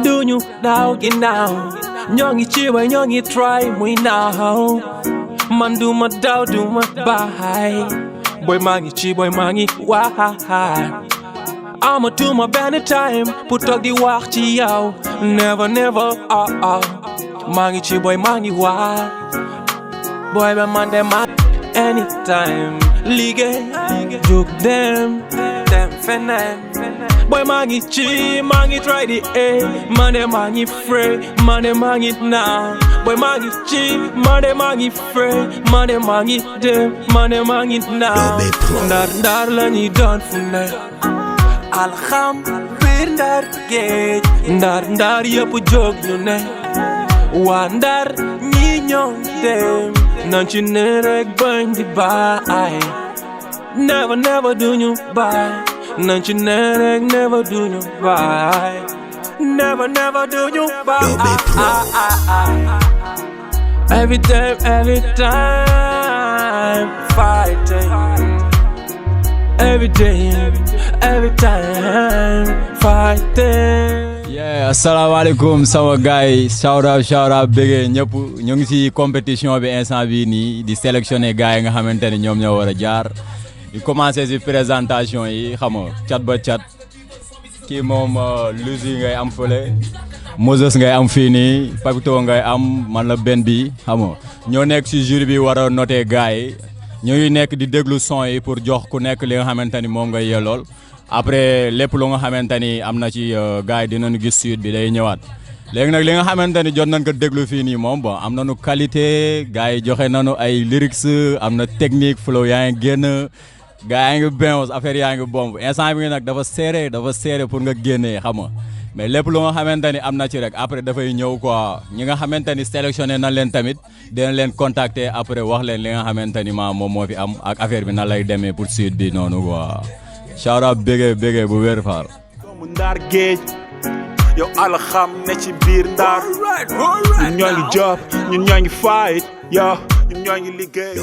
Do ñu daw ginnaaw ñoo ngi ci way ñoo ngi try muy naaw man du ma daw du ma baay boy maa ngi ci boy maa ngi waay amatuma benn time pour toog di wax ci yow never maa ngi ci boy maa ngi waay boy ba man de ma anytime liggéey jóg dem feneen boy maa ngi ci maa ngi try di man de maa ngi free man de maa ngi naaw boy maa ngi ci man de maa ngi free man de maa ngi dem man de maa ngi naaw ndar la ñuy doon fu ne alxam biir ndar géej ndar yëpp jóg ñu ne waa ndar ñi ñoo dem nan ci ne rek bañ di baay never do ñu baay nan ci ne rek never do ñu baay never do ñu baay every time fighting every time fighting. Yeah, asalaamaaleykum sama gars yi shout out bëggee ñëpp ñu ngi ci compétition bi instant bi nii di sélectionner gars yi nga xamante ne ñoom ñoo war a jaar di commencer ci présentation yi xam nga cat ba cat kii moom Luzi ngay am fële Moses ngay am fii nii Papito ngay am man la benn bi xam nga ñoo nekk ci jury bi war a noter gars yi ñu ngi nekk di déglu son yi pour jox ku nekk li nga xamante ni moom ngay yellool après lépp lu nga xamante ni am na ci gars yi dinañu gis suite bi day ñëwaat léegi nag li nga xamante ni jot nañ ko déglu fii nii moom bon am nañu qualité gars yi joxe nañu ay lyrics am na technique flow yaa ngi génn gars yaa ngi benn affaire yaa ngi bomb instant bi nag dafa serré pour nga génnee xam nga mais lépp lu nga xamante ni am na ci rek après dafay ñëw quoi ñi nga xamante ni sélectionné na leen tamit dina leen contacter après wax leen li nga xamante ni moom moo fi am ak affaire bi nan lay demee pour suite bi noonu quoi. shout out bégee bu wér faal. doomu ndar géej yow alxam ne ci biir ndar ñun ñoo ngi job ñun ñoo ngi fight yow ñun ñoo ngi liggéey.